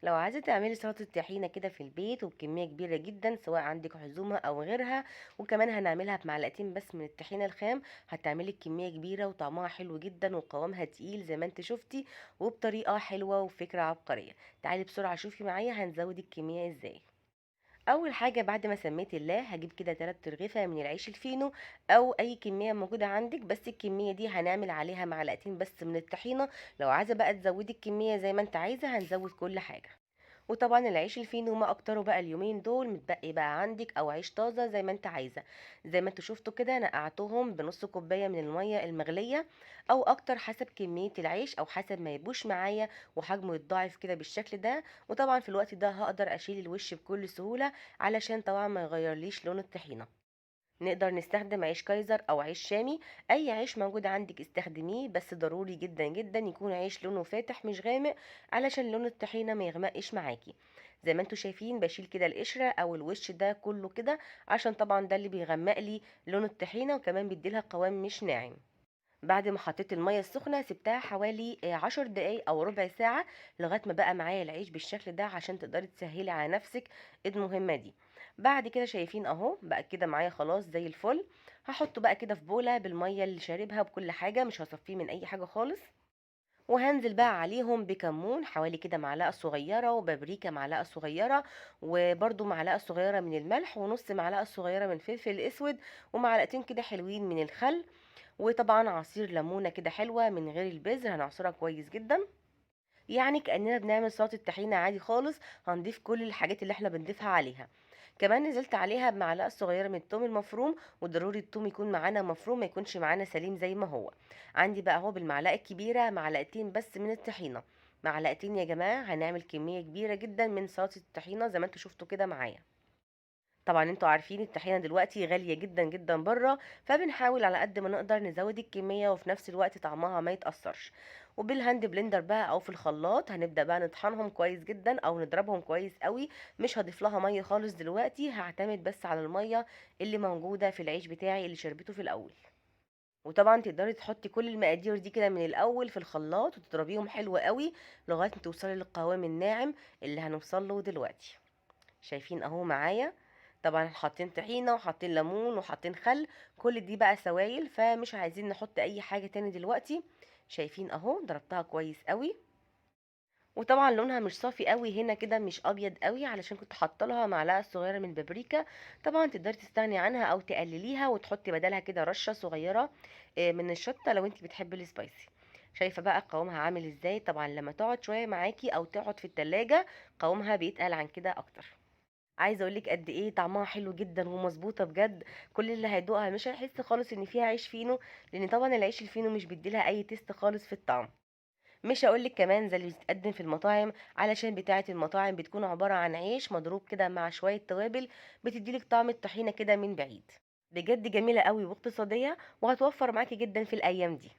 لو عايزة تعملي سلطة طحينة كده في البيت وبكمية كبيرة جدا سواء عندك عزومة أو غيرها، وكمان هنعملها بمعلقتين بس من الطحينة الخام، هتعملي كمية كبيرة وطعمها حلو جدا وقوامها تقيل زي ما انت شفتي، وبطريقة حلوة وفكرة عبقرية. تعالي بسرعة شوفي معايا هنزود الكمية ازاي. اول حاجة بعد ما سميت الله هجيب كده 3 رغيفة من العيش الفينو او اي كمية موجودة عندك، بس الكمية دي هنعمل عليها معلقتين بس من الطحينة. لو عايزة بقى تزودي الكمية زي ما انت عايزة هنزود كل حاجة. وطبعا العيش الفينو ما اكتره بقى اليومين دول، متبقي بقى عندك او عيش طازة زي ما انت عايزة. زي ما انتوا شفتوا كده نقعتهم بنص كوباية من المية المغلية او اكتر حسب كمية العيش او حسب ما يبوش معايا وحجمه يتضاعف كده بالشكل ده. وطبعا في الوقت ده هقدر اشيل الوش بكل سهولة علشان طبعا ما يغيرليش لون الطحينة. نقدر نستخدم عيش كايزر او عيش شامي، اي عيش موجود عندك استخدميه، بس ضروري جدا جدا يكون عيش لونه فاتح مش غامق علشان لون الطحينة ما يغمقش معاكي. زي ما انتوا شايفين بشيل كده القشرة او الوش ده كله كده عشان طبعا ده اللي بيغمق لي لون الطحينة وكمان بيديلها قوام مش ناعم. بعد ما حطيت المية السخنة سبتها حوالي 10 دقايق او ربع ساعة لغاية ما بقى معايا العيش بالشكل ده عشان تقدري تسهلي على نفسك المهمة دي. بعد كده شايفين اهو بقى كده معايا خلاص زي الفل. هحطه بقى كده في بولة بالمية اللي شاربها بكل حاجة، مش هصفيه من اي حاجة خالص. وهنزل بقى عليهم بكمون حوالي كده معلقة صغيرة، وبابريكا معلقة صغيرة، وبرده معلقة صغيرة من الملح، ونص معلقة صغيرة من فلفل الاسود، ومعلقتين كده حلوين من الخل، وطبعا عصير ليمونة كده حلوة من غير البذر هنعصرها كويس جدا. يعني كأننا بنعمل سلطة طحينة عادي خالص، هنضيف كل الحاجات اللي احنا بنضيفها عليها. كمان نزلت عليها بمعلقة صغيرة من التوم المفروم، وضروري التوم يكون معانا مفروم ما يكونش معانا سليم زي ما هو. عندي بقى اهو بالمعلقة الكبيرة معلقتين بس من الطحينة، معلقتين يا جماعة، هنعمل كمية كبيرة جدا من سلطة الطحينة زي ما انتوا شفتوا كده معايا. طبعا انتوا عارفين الطحينة دلوقتي غالية جدا جدا بره، فبنحاول على قد ما نقدر نزود الكمية وفي نفس الوقت طعمها ما يتأثرش. وبال hand blender بقى او في الخلاط هنبدأ بقى نطحنهم كويس جدا او نضربهم كويس قوي. مش هضيف لها مية خالص دلوقتي، هعتمد بس على المية اللي موجودة في العيش بتاعي اللي شربته في الاول. وطبعا تقدري تحطي كل المقادير دي كده من الاول في الخلاط وتضربيهم حلو قوي لغاية ما توصلي للقوام الناعم اللي هنوصل له دلوقتي. شايفين اهو معايا، طبعا حاطين طحينه وحاطين ليمون وحاطين خل، كل دي بقى سوائل فمش عايزين نحط اي حاجه تاني دلوقتي. شايفين اهو ضربتها كويس قوي، وطبعا لونها مش صافي قوي هنا كده، مش ابيض قوي علشان كنت حاطه لها معلقه صغيره من البابريكا. طبعا تقدري تستغني عنها او تقلليها وتحطي بدلها كده رشه صغيره، من الشطه لو انت بتحبي السبايسي. شايفه بقى قوامها عامل ازاي؟ طبعا لما تقعد شويه معاكي او تقعد في التلاجة قوامها بيتقل عن كده اكتر. عايزه اقول لك قد ايه طعمها حلو جدا ومظبوطه بجد، كل اللي هيدوقها مش هيحس خالص ان فيها عيش فينو، لان طبعا العيش الفينو مش بيديلها اي taste خالص في الطعم. مش هقول لك كمان زي اللي بتتقدم في المطاعم، علشان بتاعه المطاعم بتكون عباره عن عيش مضروب كده مع شويه توابل بتديلك طعم الطحينه كده من بعيد. بجد جميله قوي واقتصاديه وهتوفر معاكي جدا في الايام دي.